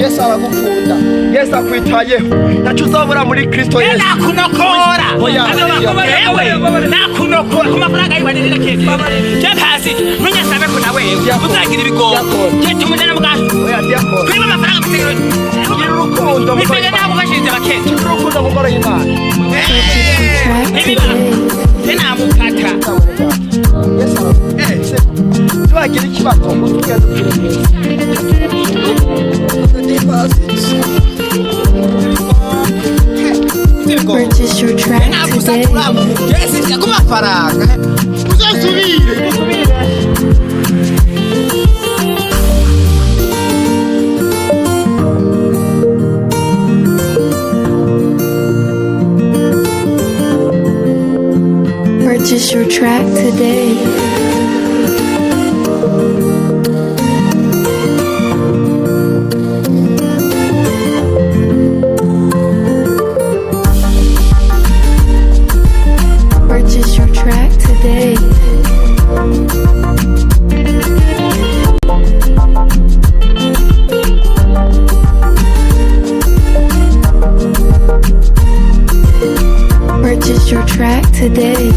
Yesu aragukunda, Yesu akwitayeho, ntacyo uzabura muri Kristo Yesu. Nakunokora. Oya, oya. Ewe nakunokora ku mafaranga yiwanirira keke je pasi ntunyasabe ko nawe uzagira ibigongo je tumujana muganga Oya diakoni, kwiba amafaranga misegero. Gira urukundo mu misegero ntabwo ufashiriza abakene. Gira urukundo mu ngoro y'Imana. Purchase your track Ntibiba. today. Je namukata. Yesu aragukunda. Niwagira ikibazo uzugende ubwire Yesu. Purchase your track today. Jesi ku mafaranga Uzasubire. Purchase your track today. Purchase your track today. Purchase your track today.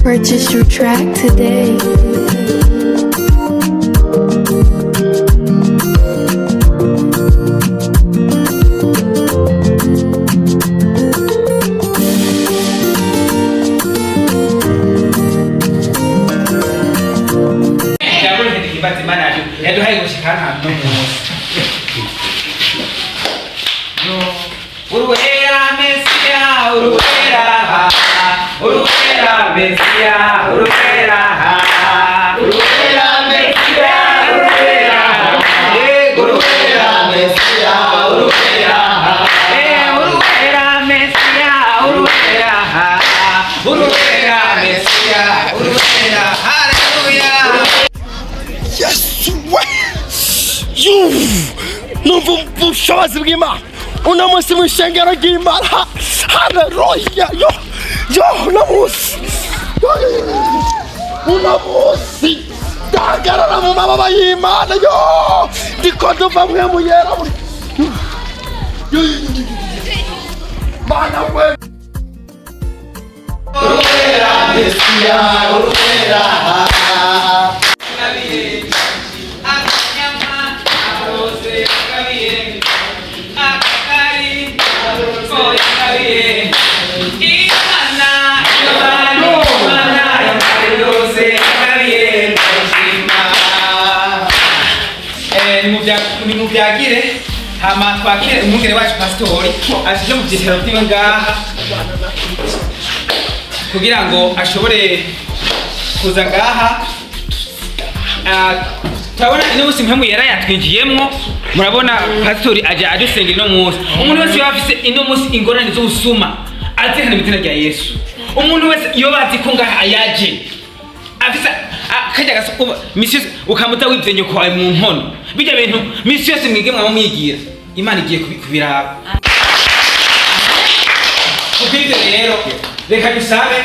Purchase your track today. Yabonye ikibazo Imana yacu yaduhaye gushika hano hantu no munsi. Uruwera Mesiya, uruwera, uruwera Mesiya, uruwera, uruwera Mesiya, uruwera, uruwera Mesiya, uruwera, uruwera Mesiya, uruwera, uruwera Mesiya, uruwera, haleluya. Yesu we! Yuh! Numva ubushobozi bw'Imana uno munsi mu ishengero ry'Imana. Haleluya! Yo yo, uno munsi. Yo, yo, yo, yo. Uno munsi ndahagarara mu mababa y'Imana. Yo, ndiko ndumva mwe muyera yo, yo, yo, yo, yo. Mana we! Nimuvyagire hama twakire umwungere wacu pasitori ashije mu vyicaro vyiwe ngaha kugira ngo ashobore kuza ngaha. Turabona ino munsi mpemu yera yatwinjiyemwo, murabona pasitori aje adusengera ino munsi. Umuntu wese yoba afise ino munsi ingorane z'ubusuma azihana mu izina rya Yesu. Umuntu wese yoba azi ko ngaha ayaje afise karya misi yose ukamuta wivye nyoko wawe mu nkono, bijya bintu misi yose mwige mwaba mwigira, Imana igiye kubiraba. Kubw'ivyo rero reka dusabe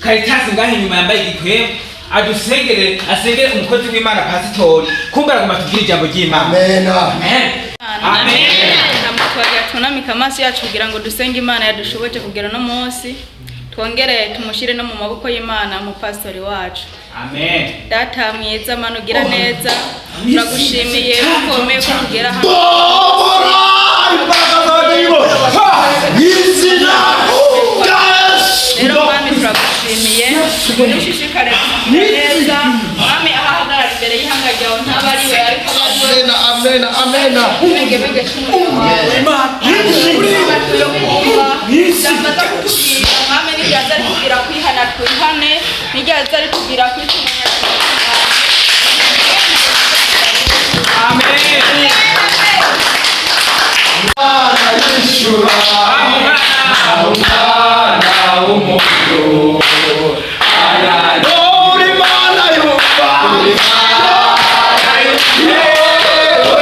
Caritas ngaha inyuma yambaye igikwembe adusengere, asengere umukozi w'Imana pasitori, kumbe aragomba tubwire ijambo ry'Imana. Amena. Amen. Amen. Twagira tunamika amaso yacu kugira ngo dusenge Imana yadushoboje kugera no munsi, twongere tumushyire no mu maboko y'Imana umupasitori wacu. Amen. Data mwiza, Mana ugira neza, turagushimiye kuko wemeye ko tugera hano. Bora imbaraga zawe. Ha! Izina rya Yesu. Rero Mwami turagushimiye, dushishikare kugira neza Mwami, aho ahagarara imbere y'ihanga ryawe ntaba ari we ariko aba ari we. Amena, amena, amena. Ibenge cy'umuriro wawe ijambo aza kutubwira Mwami, n'igihe aza ari kubwira kwihana twihane, n'igihe aza ari kubwira kwitunganya twitunganye. Amen. Imana yishura. Umwana w'umuntu Uri Imana yumva.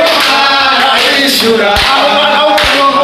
Imana yishura. Umwana w'umuntu.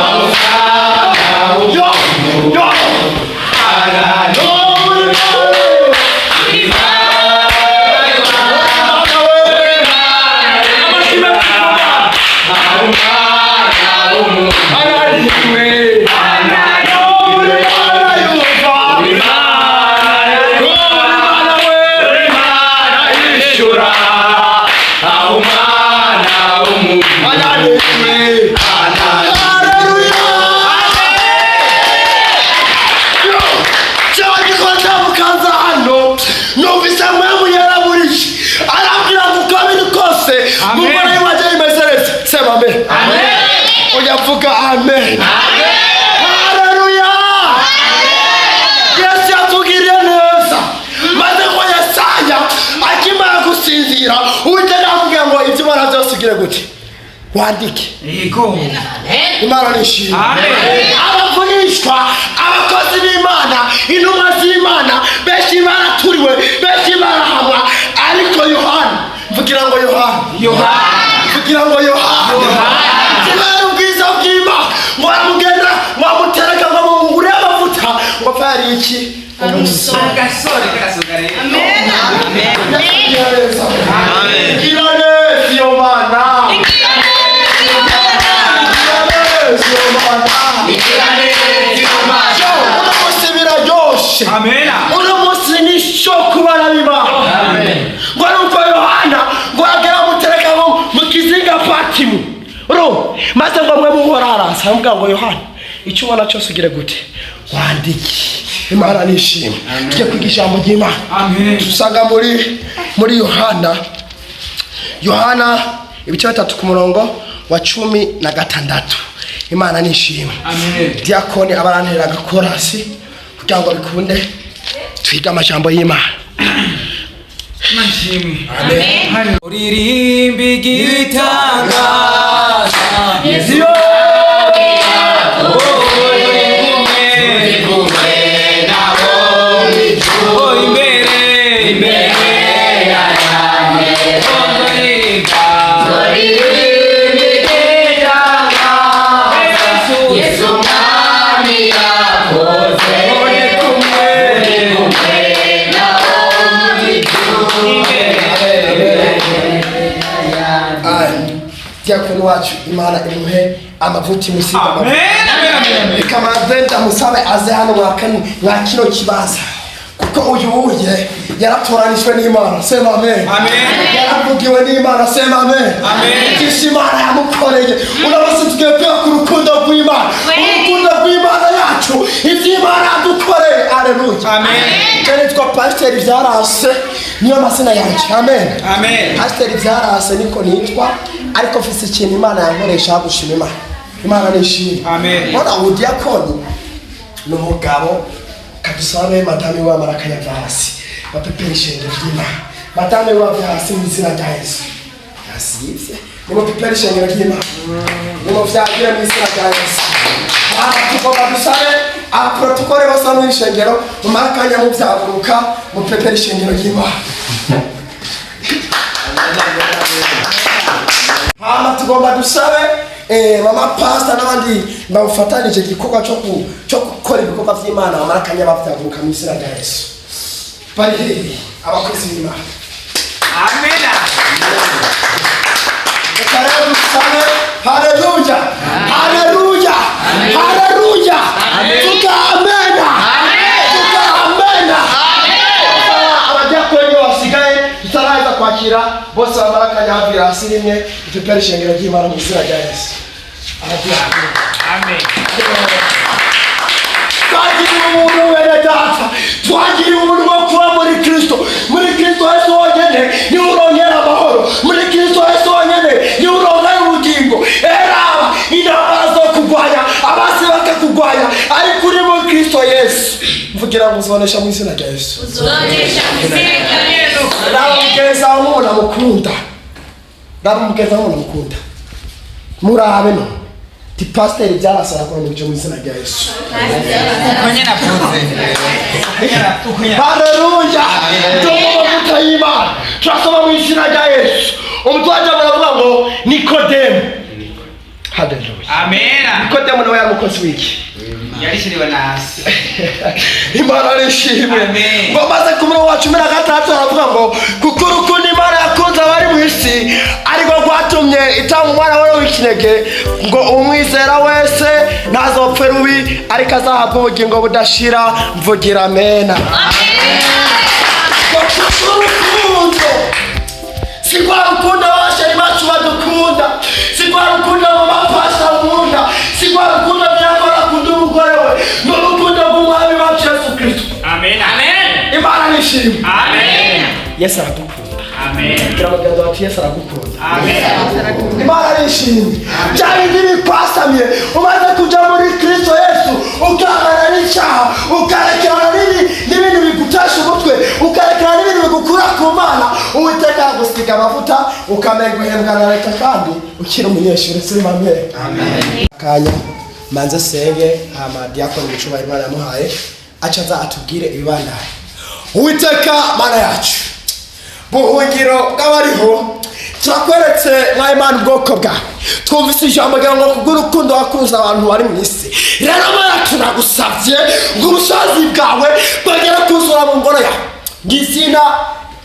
Oya, vuga amen. Haleluya! Yesu yatugiriye neza. Maze ngo Yesaya akimara gusinzira, Uwiteka aramubwira ngo ibyo ubona byose ugire gute? Wandike. Yego. Imana nishimwe. Amen. Abavugishwa, abakozi b'Imana, intumwa z'Imana benshi baraturiwe, benshi barahamwa, ariko Yohana, mvugira ngo Yohana. Yohana. Mvugira ngo Yohana. Kubera ubwiza bw'Imana, ngo aramugenda, ngo amutereka, ngo amungure amavuta, ngo apfa yari iki? Umusore. Agasore kagasoga rero. Gira neza. Gira neza iyo Mana. Gira neza iyo Mana. Yo, uno munsi biraryoshe. Amen. Uno munsi ni sho kubana b'Imana. Ngo nuko Yohana ngo agera amutereka ngo mu kizinga Patimu ro, maze ngo mwe muhora araza aramubwira ngo Yohana, icyo ubona cyose ugire gute? Wandike. Imana nishimwe. Tujye kwiga ijambo ry'Imana. Amen. Dusanga muri Yohana ibice 3 ku murongo wa 16. Imana nishimwe. Amen. Diakoni abarantera agakorasi kugira ngo bikunde twige amajambo y'Imana. Mashimwe. Amen. Uririmba igitangaza. Yesu. Turi kumwe nabo. Oh, imbere imbere yanjye. Uririmba igitangaza. Yesu mwami yakoze. Turi kumwe nabo. Imbere. Amen. Diakoni wacu, Imana imuhe amavuta, imusiga amavuta. Amen, amen, amen, amen. Reka maze ndamusabe aze hano mwa kino kibanza, kuko uyu wuye yaratoranijwe n'Imana. Sema amen. Amen. Yaravugiwe n'Imana. Sema amen. Amen. Byinshi Imana yamukoreye. Urabona, tugiye kwiga ku rukundo rw'Imana, urukundo rw'Imana yacu, ibyo Imana yadukoreye. Aleluya. Amen. Je nitwa Pasiteri Byarase, niyo mazina yanjye. Amen. Amen. Pasiteri Byarase niko nitwa, ariko mfise ikintu Imana yankoresha gushima Imana. Imana nishimwe. Amen. Mbona ubudiyakoni ni umugabo kadusabe madame we amara akayava hasi, bapepera ishengero ry'Imana. Madame we ave hasi mu izina rya Yesu. Yasivye. Nimupepere ishengero ry'Imana, nimuvyagire mu izina rya Yesu. Aha tugomba dusabe abaprotokole bose mu ishengero mumara akanya muvyaguruka, mupepere ishengero ry'Imana. Hama tugomba dusabe mama pastor n'abandi bamufatanije igikorwa cyo gukora ibikorwa vy'Imana, bamara akanya bavyaguruka mu izina rya Yesu. Bari hehe abakozi b'Imana? Amen. Reka rero dusabe. Haleluya, haleluya, haleluya! Tuga amena, tuga amena. Abadiyakoni basigaye tutaraheza kwakira bose bamara akanya havira hasi rimwe, dupepere ishengero ry'Imana mu izina rya Yesu. Abadiyakoni. Amen. Twagiriwe ubuntu, bene data, twagiriwe ubuntu bwo kuba muri Kristo. Muri Kristo Yesu honyine niwe urongera amahoro. Muri Kristo Yesu honyine niwe urongera ubugingo. Eraba intambara zo kurwanya, abasi bakakugwanya, ariko uri muri Kristo Yesu, mvugira ngo uzonesha mu izina rya Yesu. Raba mugenzi wawe nk'umuntu amukunda. Raba mugenzi wawe nk'umuntu amukunda, murabe no ti pasiteri byarasara kurondera mu izina rya Yesu. Uko nyene avuze. Uko nyene. Haleluya! Tugomba amavuta y'Imana, turasoma mu izina rya Yesu. Umutwe wacu baravuga ngo Nikodemu. Haleluya! Amen. Nikodemu nawe yari umukozi w'iki? Yarishiriwe nasi. Imana nishimwe. Amen. Ngo maze ku murongo wa 16 aravuga ngo kuko urukundo Imana yakunze abari mu isi ariko rwatumye itanga umwana we w'ikinege, ngo umwizera wese ntazopfe rubi, ariko azahabwa ubugingo budashira. Mvugira amena. Ngo kuko urukundo, si rwa rukundo abasheri bacu badukunda, si rwa rukundo mama pasa nkunda, si rwa rukundo byakora akunda umugore we, ni urukundo rw'Umwami wacu Yesu Kristo. Amen. Amen. Imana nishimwe. Amen. Yesu aradukunda. Amen. Gira mugenzi wacu, Yesu aragukunda. Imana arishimye. Bya bindi bikwasamiye umaze kuja muri Kristo Yesu, ukangana n'icyaha, ukarekerana n'ibintu bigutesha umutwe, ukarekerana n'ibintu bigukura ku Mana, Uwiteka yagusiga amavuta, ukamenya guhembwa na leta kandi ukiri umunyeshuri. Sima amen. Kanya manze senge, hama diakoni mucubahiro Imana yamuhaye aca aza atubwire ibibandanye. Uwiteka Mana yacu, buhungiro bw'abariho, turakweretse mwa Imana ubwoko bwawe. Twumvise ijambo ryawe ngo kubw'urukundo wakunze abantu bari mu isi. Rero Mana, turagusabye ngo ubushobozi bwawe bwongere kuzura mu ngoro yawe mu izina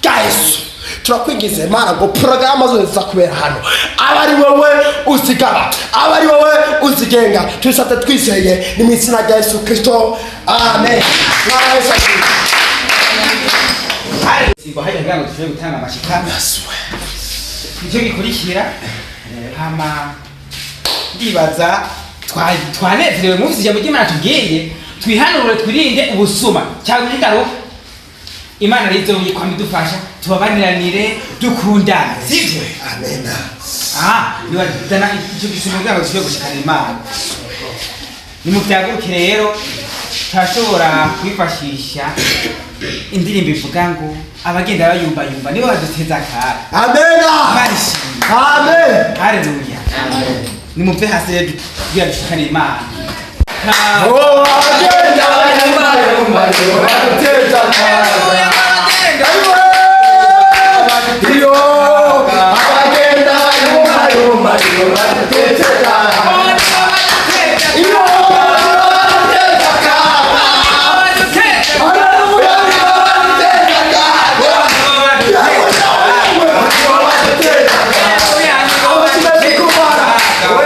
rya Yesu. Turakwigiza Imana ngo porogaramu zose ziza kubera hano aba ari wowe uzigaba, aba ari wowe uzigenga. Tubisabye twizeye, ni mu izina rya Yesu Kristo, amen. Mwana Yesu ashimwe. Sigwa hajya kugira ngo dushobore gutanga amashikano, nicyo gikurikira. Hama ndibaza twanezerewe mwumvise ijambo ry'Imana tubwiye twihanure, twirinde ubusuma cyangwa ingaruka. Imana rero kwama idufasha, tubabaniranire, dukundane, sivyo? Amen. Ah, niwazana icyo gisimo kugira ngo dushobore gushikana Imana. Nimuvyaguruke rero, turashobora kwifashisha indirimbo ivuga ngo abagenda bayumbayumba nibo baduteza akaga. Amen. Imana ishimwe. Amen. Haleluya. Nimuve hasi rero kugira dushikane Imana. Oh, agenda bayumba nibo baduteza akaga. Iyo abagenda bayumba nibo baduteza akaga. Iyo baduteza akaga. Haleluya, nibo baduteza akaga. Nibo baduteza akaga. Abakimeze kumara,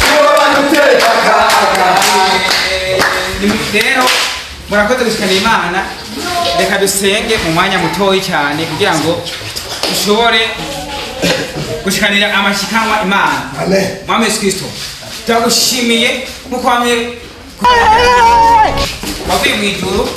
nibo baduteza akaga. Rero murakoze gushikana Imana. Reka dusenge mu mwanya mutoyi cyane kugira ngo dushobore gushikanira amashikanwa Imana. Amen. Mwami Yesu Kristo, turagushimiye nkuko wamye wavuye mu ijuru.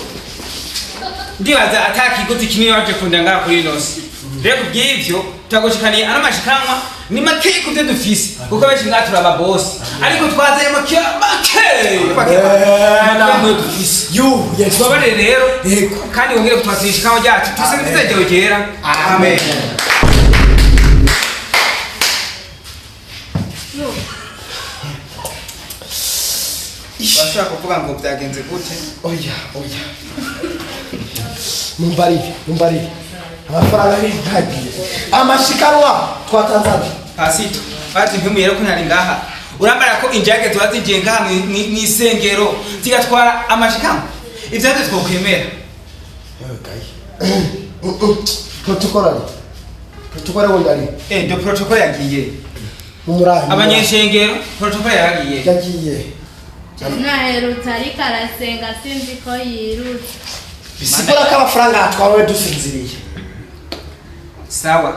Ndibaza atakiguzi kinini waje kunda ngaha kuri ino si. Rero kubw'ivyo turagushikaniye ano mashikanwa, ni makeyi kubyo dufise, kuko benshi ngaha turi ababosi, ariko twazanye makeya makeya makeya dufise. You, yes. Tubabarire rero Yego. kandi wongere kutwakira ishikanwa ryacu, tusenge izina ryera, amen. Bashobora kuvuga ngo byagenze gute? Oya, oya. Mumbarire, mumbarire. Amafaranga ni ntagiye. Amashikanwa twatanzanye. Pasito bazi impimu rero ko ntari ngaha, urambara ko injage ziba zinjiye ngaha mw'isengero zigatwara amashikanwa, ivyo twokwemera? Protocol ari. Protocol wundi ari. Do protocol yagiye. Mumurahi. Abanyeshengero, protocol yaragiye. Yagiye. Naherutse ariko arasenga, sinzi ko yirutse. Bisigura ko amafaranga yatwawe dusinziriye. Sawa,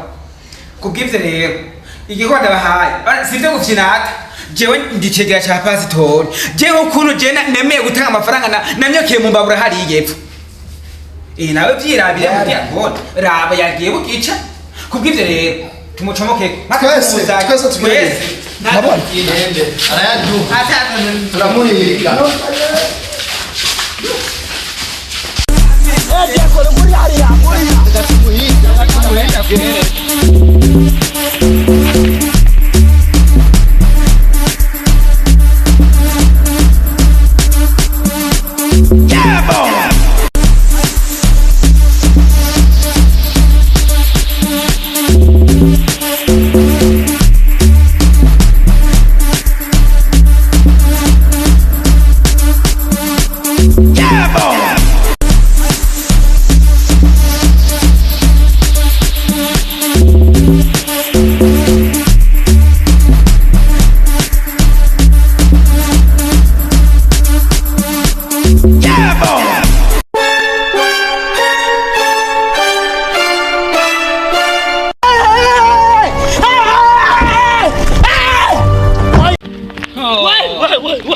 kubw'ivyo rero igikorwa ndabahaye sivyo gufyinata. Jewe ndicegera ca pasitori, jewe ukuntu je nemeye gutanga amafaranga namyokeye mu mbabura hariya epfo. Nawe vyirabire mu diakoni, raba yagiye bugica. Kubw'ivyo rero tumucomokeko. Twese, twese tugende. Nabona. Arayaduha, turamuhiga. Diakoni muri hariya, muri.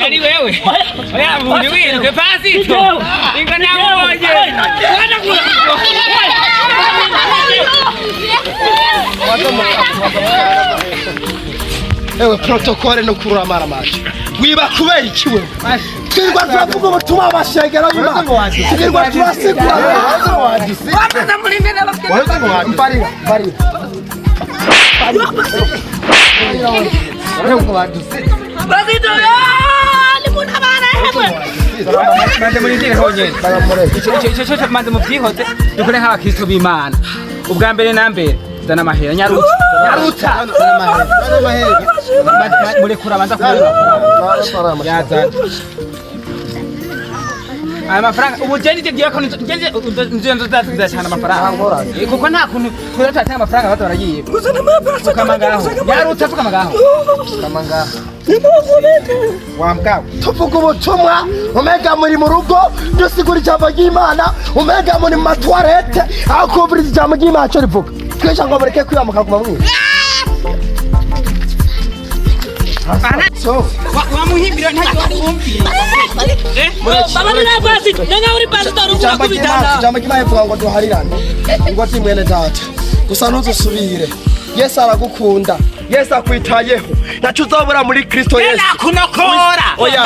Yari wewe. Oya muntu wiruke pasito. Inga namubonye. Ewe, protocole no kurura amaramaje. Wiba kubera iki wewe? Twirwa turavuga ubutumwa amashengero y'Imana, twirwa turasigura. Mbarira, mbarira. Maze murindire honyene. Ico cyo maze muvyihoze, dukore nk'abakristo b'Imana. Ubwa mbere na mbere, zana amahera, nyarutsa, nyarutsa. Murekura, abanza kubona amafaranga yazana. Aya mafaranga ubu je nije diakoni, nje nje nzozatanga amafaranga. Kuko nta kuntu tuza turatanga amafaranga bato baragiye. Fukama ngaho, nyarutsa, fukama ngaho. Wambwawe. Tuvuga ubutumwa umega muri mu rugo, dusigura ijambo ry'Imana umega muri mu matwarete, aho kumviriza ijambo ry'Imana cyo rivuga. Twica ngo mureke kwibamuka kuguma mwiba. So, Wamuhimbira ntacyo wumvira. Ijambo ry'Imana, ijambo ry'Imana rivuga ngo duharirane ngo ati: "Mwene data, gusa ntuzusubire. Yesu aragukunda, Yesu akwitayeho, ntacyo uzabura muri Kristo Yesu." Nakunokora. Oya.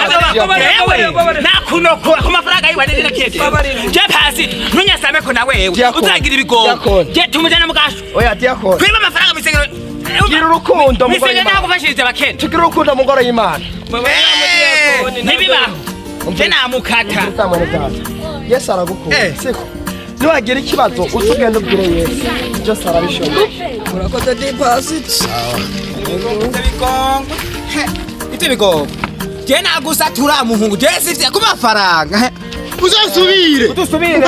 Wewe nakunokora ku mafaranga yiwe neza kete. Je pasi ntunyasame ko na wewe Diakon. uzagira ibigongo. Diakon. Je tumujana mugasho. Oya, diakoni. Kwiba amafaranga misengero. Gira urukundo mu ngoro Misengero y'Imana. nagufashiriza abakene. Tugira urukundo mu ngoro y'Imana. Ntibibaho. Je namukata. Umviriza, mwene data, Yesu aragukunda, siko? Niwagira ikibazo uze ugende ubwire Yesu, byose arabishoboye. Urakoze deposit. Ibigongo. Ivyo bigongo. Je nagusatura muhungu. Je sivye ku mafaranga. Uzasubire. Udusubire.